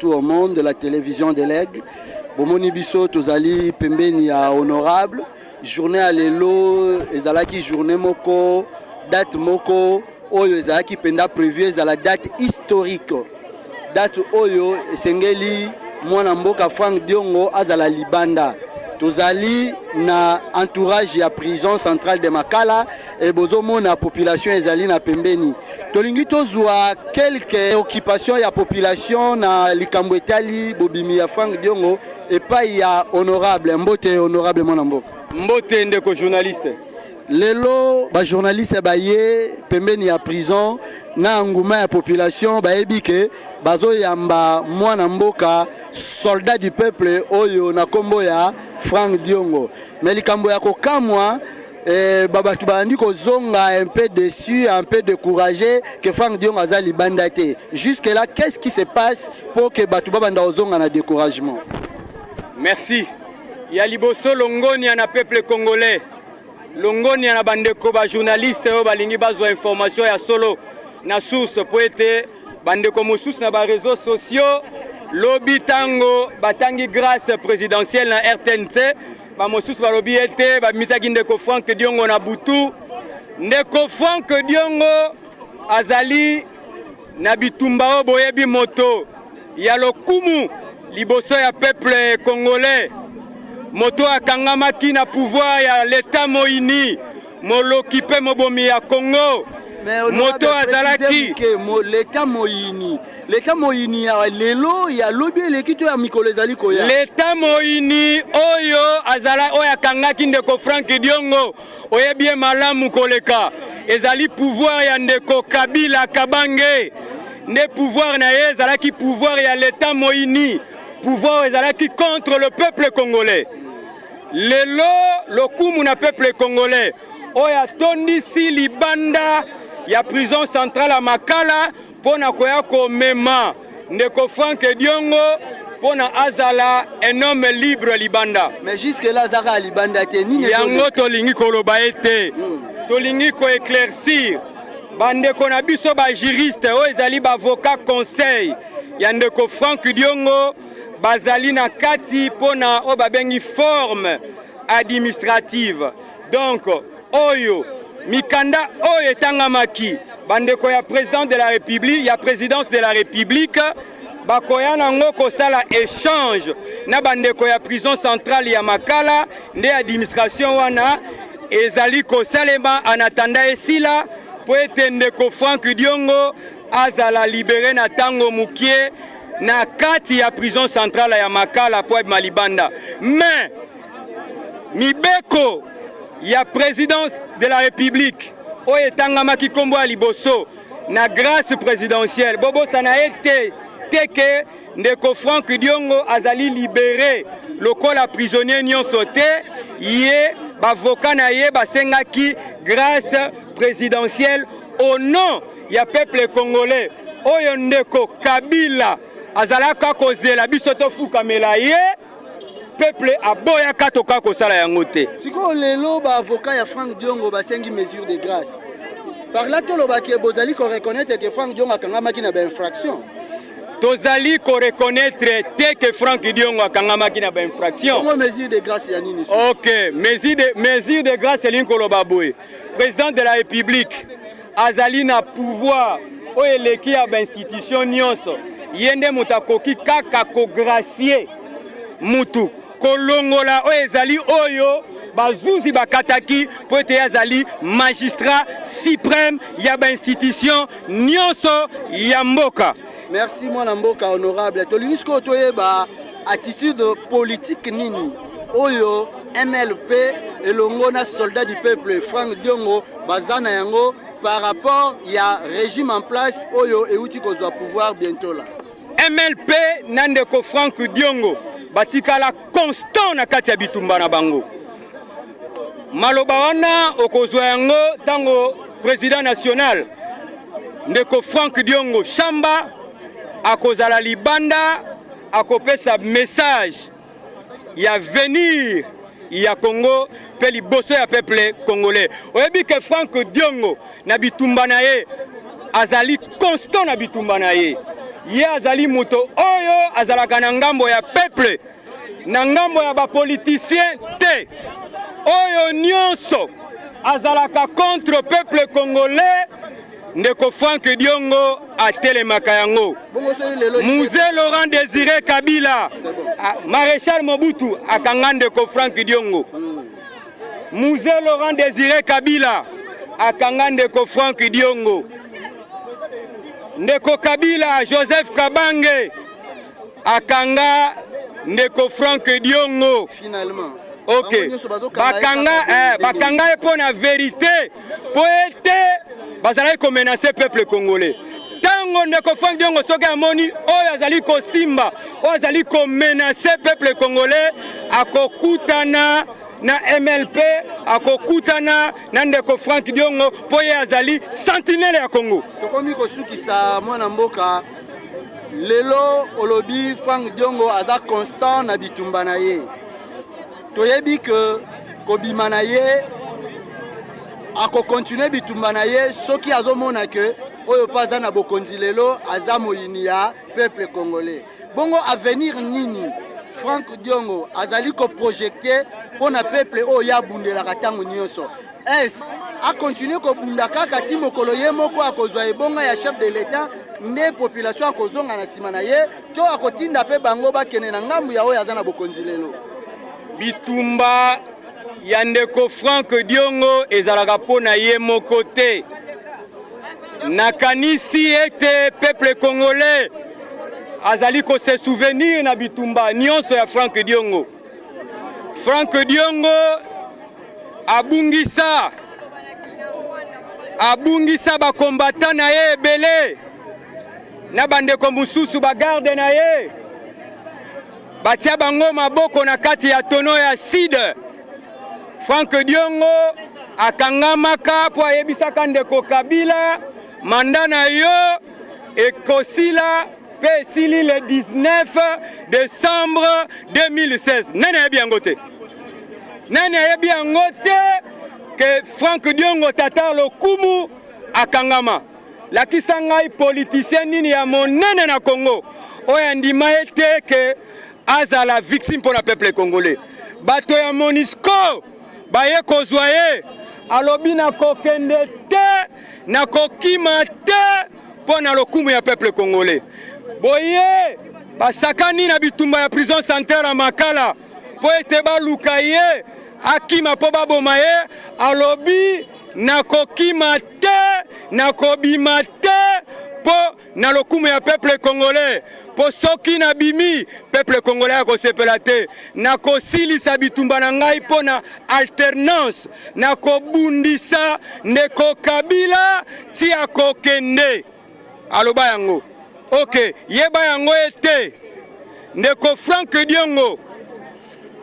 partout au monde de la télévision de l'Aigle. Bomoni biso tozali pembeni ya honorable. Journée ya lelo ezalaki journée moko, date moko oyo ezalaki mpenza prévu ezala date historique. Date oyo esengeli mwana mboka Frank Diongo azala libanda. Tozali na entourage ya prison centrale de Makala e bozomona population ezali na pembeni. Tolingi tozwa quelque occupation ya population na likambo etali bobimi ya Frank Diongo epai ya honorable. Mbote honorable mwana mboka. Mbote ndeko journaliste. Lelo bajournaliste baye pembeni ya prison na nguma ya population, bayebi ke bazoyamba mwana mboka soldat du peuple oyo na nkombo ya Frank Diongo. Mais likambo ya kokamwa, babato babandi kozonga un peu déçu, un peu découragé que Frank Diongo aza libanda te. Jusque là, qu'est-ce qui se passe pour que bato babanda kozonga na découragement? Merci. Ya liboso, longonia na peuple congolais, longonia na bandeko bajournaliste oyo balingi bazwa information ya solo na source, po ete bandeko mosusu na baréseaux sociaux, lobi ntango batangi grâce présidentielle na RTNC, bamosusu balobi ete babimisaki ndeko Frank Diongo na butu. Ndeko Frank Diongo azali na bitumba oyo boyebi, moto ya lokumu liboso ya peuple congolais, moto akangamaki na pouvoir ya leta moyini, moloki mpe mobomi ya Congo. Moto azalaki Leta moyini, leta moyini ya lelo, ya lobi eleki to ya mikolo ezali koya? Leta moyini oyo azala, oyo akangaki ndeko Frank Diongo, oyebi ye malamu koleka, ezali pouvoir ya ndeko Kabila Kabange. Nde pouvoir na ye ezalaki pouvoir ya leta moyini, pouvoir ezalaki contre le peuple congolais. Lelo, lokumu na peuple congolais oyo atondisi libanda ya prison centrale ya Makala mpo na koya komema ndeko Frank Diongo mpo na azala un homme libre libanda. Mais jusque là azaka libanda te, nini? Yango tolingi koloba ete tolingi koéclaircir bandeko na biso bajuriste oyo ezali baavocat conseil ya ndeko Frank Diongo. Bazali na kati mpo na oyo babengi forme administrative. Donc oyo mikanda oyo etangamaki, bandeko ya président de la République, ya présidence de la République, bakoya nango kosala échange na bandeko ya prison centrale ya Makala. Nde administration wana ezali kosalema en attendant esila, mpo ete ndeko Frank Diongo azala libéré na ntango mokie na kati ya prison centrale ya Makala mpo abima libanda. Mais mibeko ya présidence de la République oyo etangamaki nkombo ya liboso na grâce présidentielle, bobosana ye te te ke ndeko Frank Diongo azali libéré lokola prisonnier nyonso te. Ye bavoka na ye basengaki grâce présidentielle au nom ya peuple congolais oyo ndeko Kabila azalaka kozela biso tofukamela ye. Peuple aboyaka, toka kosala yango te. Sikoyo lelo baavocat ya Frank Diongo basengi mesure de grâce. Par là tolobaki bozali koreconnaître ke Frank Diongo akangamaki na bainfraction? Tozali koreconnaître te ke Frank Diongo akangamaki na bainfraction. Bongo mesure de grâce ya nini? Ok, mesure de grâce elingi koloba boye: président de la République azali na pouvoir oyo eleki ya bainstitution nyonso. Ye nde moto akoki kaka kogracier mutu, kolongola oyo ezali oyo bazuzi bakataki, mpo ete ye azali magistrat suprême ya bainstitution nyonso ya mboka. Merci mwana mboka honorable. Tolingi sikoyo toyeba attitude politique nini oyo MLP elongo na soldat du peuple Frank Diongo baza na yango par rapport ya régime en place oyo euti kozwa pouvoir bientôt là. MLP na ndeko Frank Diongo batikala constant na kati ya bitumba na bango. Maloba wana okozwa yango ntango président national ndeko Frank Diongo Shamba akozala libanda, akopesa message ya avenir ya Congo mpe liboso ya peuple congolais. Oyebi ke Frank Diongo na bitumba na ye azali constant na bitumba na ye. Ye azali moto oyo azalaka na ngambo ya peuple, na ngambo ya bapoliticien te. Oyo nyonso azalaka contre peuple congolais, ndeko Frank Diongo atelemaka yango. Mzee Laurent Désiré Kabila, ah, Maréchal Mobutu akanga ndeko Frank Diongo. Mzee Laurent Désiré Kabila akanga ndeko Frank Diongo. Ndeko Kabila Joseph Kabange akanga ndeko Frank Diongo. Finalement. Ok. Bakanga eh, bakanga ye mpo na verite mpo ete bazalaki komenace peuple congolais. Ntango ndeko Frank Diongo soki amoni oyo azali kosimba oyo azali komenace peuple congolais, akokutana na MLP, akokutana na ndeko Frank Diongo mpo ye azali sentinelle ya Congo. Tokomi kosukisa mwana mboka. Lelo olobi Frank Diongo aza constant na bitumba na ye. Toyebi ke kobima na ye akokontinue bitumba na ye soki azomona ke oyo mpe aza na bokonzi lelo aza moyini ya peuple congolais. Bongo avenir nini Frank Diongo azali koprojecte mpo na peuple oyo ye abundelaka ntango nyonso? Es akontinue kobunda kaka ti mokolo ye moko akozwa ebonga ya chef de l'etat nde population akozonga na nsima na ye, to akotinda mpe bango bakende na ngambu ya oyo aza na bokonzi lelo? Bitumba ya ndeko Frank Diongo ezalaka mpo na ye moko te. Nakanisi ete peuple congolais azali ko se souvenir na bitumba nyonso ya Frank Diongo. Frank Diongo abungisa abungisa bakombata na ye ebele na bandeko mosusu bagarde na ye batia bango maboko na kati ya tono ya acide. Frank Diongo akangamaka mpo ayebisaka ndeko Kabila manda na yo ekosila mpe esili le 19 décembre 2016. Nani ayebi yango te? Nani ayebi yango te ke Frank Diongo tata lokumu akangama? Lakisa ngai politicien nini ya monene na Congo oyo andima ete ke azala victime mpo na peuple congolais. Bato ya MONUSCO baye kozwa ye, alobi nakokende te, nakokima te mpo na lokumu ya peuple congolais. Boye basakani na bitumba ya prison centrale ya Makala mpo ete baluka ye akima mpo baboma ye, alobi nakokima te, nakobima te mpo na lokumu ya peuple congolais, mpo soki nabimi peuple congolais akosepela te. Nakosilisa bitumba na ngai mpo na alternance, nakobundisa ndeko Kabila ti akokende. Aloba yango. Ok, yeba yango ete ndeko Frank Diongo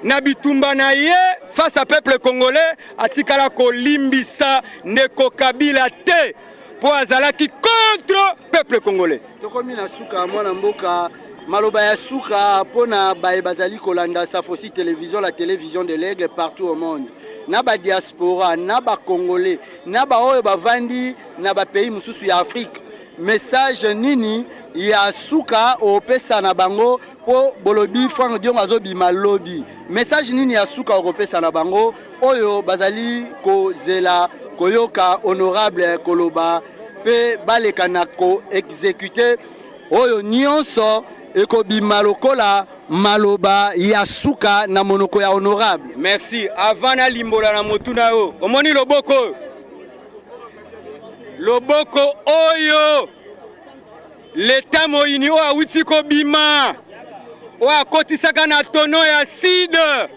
na bitumba na ye face à peuple congolais atikala kolimbisa ndeko Kabila te mpo azalaki contre peuple congolais. Tokomi na suka mwana mboka, maloba ya suka mpona baye bazali kolanda Safosi Télévision, la télévision de l'Aigle partout au monde, na ba diaspora, na ba congolais, na ba oyo bavandi na ba pays mosusu ya Afrique, message nini ya suka opesa na bango? Mpo bolobi Frank Diongo azobima lobi, message nini ya suka okopesa na bango oyo bazali kozela koyoka honorable koloba mpe baleka na koexekute oyo nyonso ekobima lokola maloba ya suka na monoko ya honorable? Merci. Avant nalimbola na motuna oyo, omoni loboko oyo, loboko oyo leta moyini oyo awuti kobima, oyo akotisaka na tono ya acide,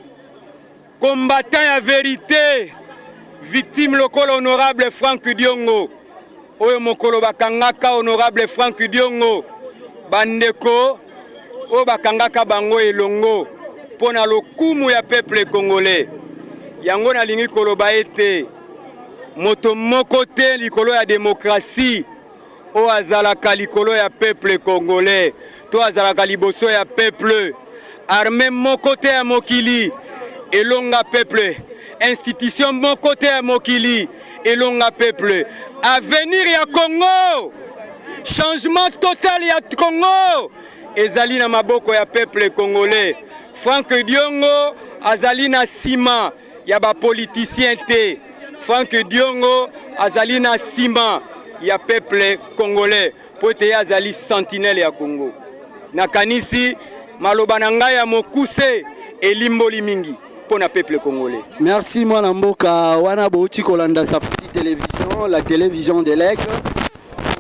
combattant ya verite, victime lokola honorable Frank Diongo, oyo mokolo bakangaka honorable Frank Diongo, bandeko oyo bakangaka bango elongo mpo na lokumu ya peuple congolais. Yango nalingi koloba ete moto moko te likolo ya demokrasie oyo azalaka likolo ya peuple congolais to azalaka liboso ya peuple. Armée moko te ya mokili elonga peuple, institution moko te ya mokili elonga peuple. Avenir ya Congo Changement total ya Congo ezali na maboko ya peuple congolais. Franck Diongo azali na nsima ya bapoliticien te. Franck Diongo azali na nsima ya peuple congolais mpo ete ye azali sentinelle ya Congo. Nakanisi maloba na ngai ya mokuse elimboli mingi mpo na peuple congolais. Merci mwana mboka wana bouti kolanda Safusi Télévision, la télévision de l'Aigle.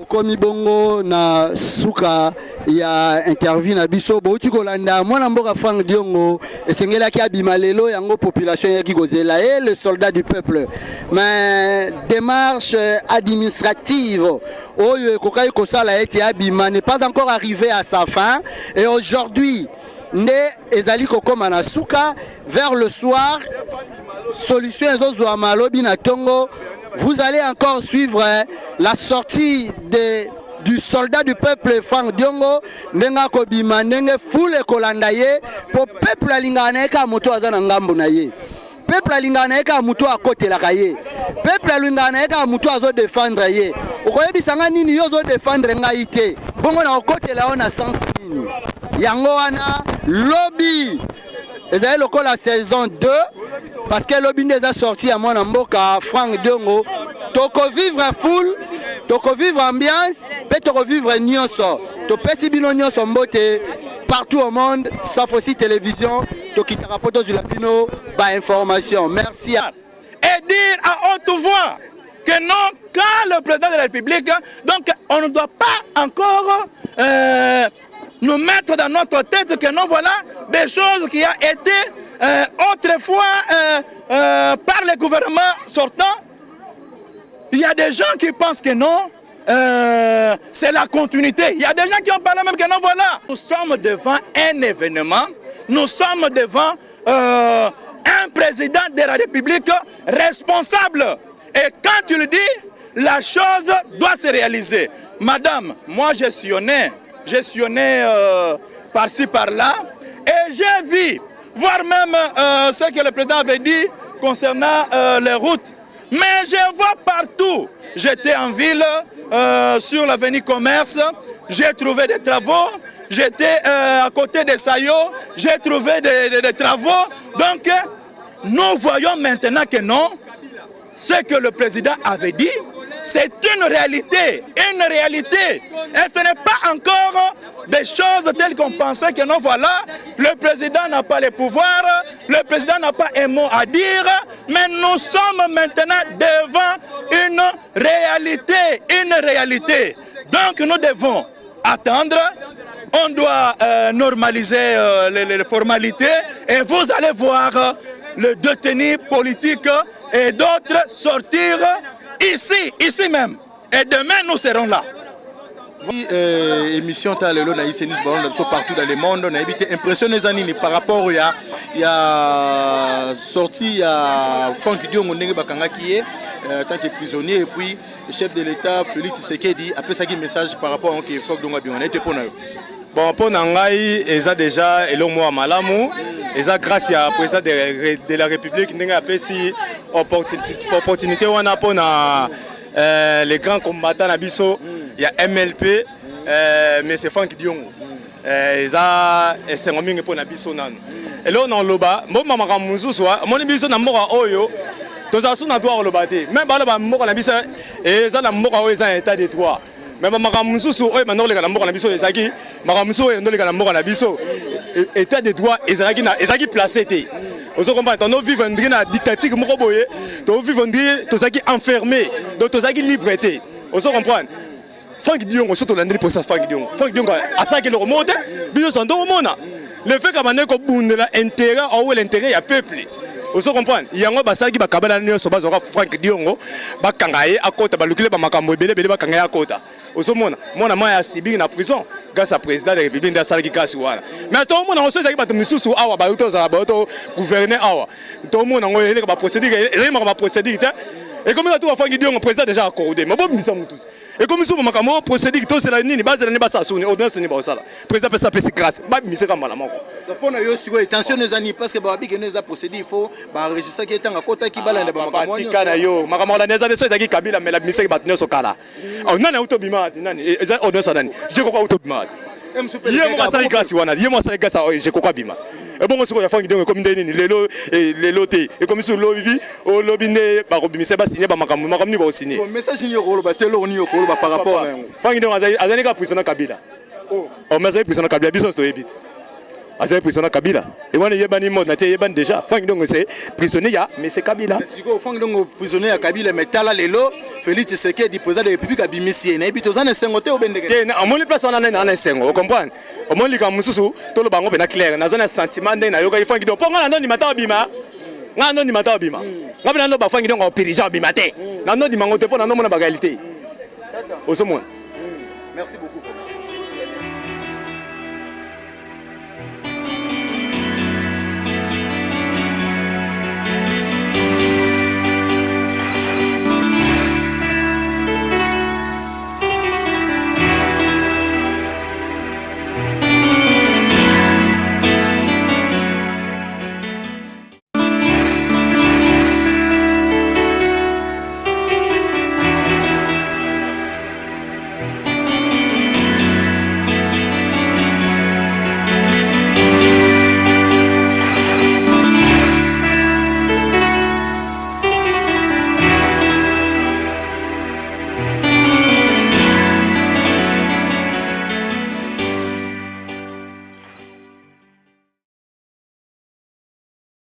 Okomi bongo na suka ya interview na biso. Bouti kolanda mwana mboka Franck Diongo, esengelaki abima lelo, yango population eyaki kozela ye, le soldat du peuple. Mais démarche administrative oyo ekokaki kosala ete abima n'est pas encore arrivé à sa fin, et aujourd'hui nde ezali kokóma na suka. Vers le soir, solution ezozwama. Lobi na ntongo, vous allez encore suivre la sortie du soldat du peuple Franck Diongo, ndenge akobima, ndenge foule ekolanda ye, po peuple alingaka na ye kaka moto aza na ngambo na ye. Peuple alingaka na ye kaka moto akotelaka ye. Peuple alingaka na ye kaka moto azodefendre ye. Okoyebisa nga nini? Yo ozodefendre ngai te, bongo na kokotela yo na sens nini? Yango wana lobi ezali lokola saison 2, parce que lobi nde eza sortie ya mwana mboka Franck Diongo. Tokovivre foule, tokovivre ambiance mpe tokovivre nyonso. Topesi bino nyonso mbote partout au monde. Safosi Télévision, tokitaka mpo tozwila bino bainformation. Merci. Et dire à haute voix que non, quand le président de la République, donc on ne doit pas encore nous mettre dans notre tête que non, voilà des choses qui ont été autrefois par le gouvernement sortant. Il y a des gens qui pensent que non, c'est la continuité. Il y a des gens qui ont parlé même que non, voilà. Nous sommes devant un événement, nous sommes devant un président de la République responsable. Et quand tu le dis, la chose doit se réaliser. Madame, moi j'ai sillonné par-ci, par-là, et j'ai vu, voire même ce que le président avait dit concernant les routes. Mais je vois partout. J'étais en ville, sur l'avenue Commerce, j'ai trouvé des travaux. J'étais à côté de Sayo, j'ai trouvé des travaux. Donc, nous voyons maintenant que non, ce que le président avait dit, c'est une réalité, une réalité. Et ce n'est pas encore des choses telles qu'on pensait que non, voilà, le président n'a pas les pouvoirs, le président n'a pas un mot à dire, mais nous sommes maintenant devant une réalité, une réalité. Donc nous devons attendre, on doit normaliser les formalités et vous allez voir le détenu politique et d'autres sortir ici, ici même. Et demain, nous serons là. Émission ta lelo na IC News, balon na biso partout dans le monde, nayebi te impression eza nini par rapport ya sortie ya Franck Diongo, ndenge bakangaki ye tant que prisonnier, et puis chef de l'État Félix Tshisekedi apesaki message par rapport que Franck Diongo abima na ye te. Mpo na yo? Bon, mpo na ngai, eza déjà eloko moko ya malamu. Eza grâce ya président de la République, ndenge apesi opportunité wana mpona les grands combattants na biso ya MLP, monsieur Franck Diongo. Eza esengo mingi mpo na biso. Nanu eloko na koloba, mboma makambo mosusu omoni biso na mboka oyo tozala so na droit koloba te. Même baloba mboka na biso eza na mboka oyo eza na état de droit, mais bamakambo mosusu oyo ebanda koleka na mboka na biso, ezalaki makambo mosusu oyo endoleka na mboka na biso, état de droit ezalaki place te. Ozo comprendre, tozo vivre ndenge na dictature moko boye, tozovivre ndenge tozalaki enfermé, donc tozalaki libre te. Ozo comprendre, Frank Diongo, so tolandeli mposa Frank Diongo, Frank Diongo asalaki eloko moko te. Biso so tokomona le fait ka bandeki kobundela intérêt, awela intérêt ya peuple. Ozo comprendre, yango basalaki bakabala nyonso, bazwaka Frank Diongo, bakanga ye, akota, balukile bamakambo ebele ebele, bakanga ye, akota. Ozomona mwana mai asibiki na prison grâce à président de la République nde asalaki kasi wana. Mais tomona yango so ezalaki bato misusu awa bayo tozala bayo to gouverner awa, tomona yango eleka baprocédure, ezalaki makambo baprocédure te. Ekomi kaka tour ya Franck Diongo, président déjà accordé, mais bobimisa mutu. Ekomi so makambo oyo procédure, tozela nini? Bazela nini? Basala soni ordonnance nini bakosala? Président apesa, apesi grâce, babimisaka mbala moko. Mpo na yo sikoyo, tension eza nini? Parce que babiki no eza procédure, il faut baenregistraki ntango akotaki, balanda bamakambo. Tika na yo makambo kolanda eza so ezalaki Kabila, mais abimisaki bato nyonso kala. Nani auti obima? Nani eza ordonnance ya nani? Je koko auti obima te, ye moko asali grâce wana, ye moko asali grâce, je koko abima. Ebongo sikoyo ya Franck Diongo ekomi nde nini lelo? Lelo te, ekomi so lobi, olobi nde bakobimisa, basigne bamakambo. Makambo nini bakosigne? Message nini okoloba te? Eloko nini okoloba par rapport na yango? Franck Diongo azali kaka prisonnier Kabila. Oh, mais azali prisonnier Kabila, biso nyonso toyebi te azali prisonnier Kabila. Ewana eyebani, mode na tie eyebani déjà. Franck Diongo, c'est prisonnier ya monsieur Kabila. Sikoyo Franck Diongo prisonnier ya Kabila, mais tala lelo Félix Tshisekedi, président de la République, abimisi ye. Nayebi toza na esengo te, obendeke? Te, omoni place wana nde na esengo, ocomprendre? Omoni likambo mosusu, toloba yango mpena clair, naza na sentiment ndenge nayokaki Franck Diongo, mpo ngai na ndondima ta obima, ngai nandondima ta obima, ngai mpe nando Franck Diongo opirige obima te, nandondima yango te, mpo nandomona baréalité ozomona. Merci beaucoup.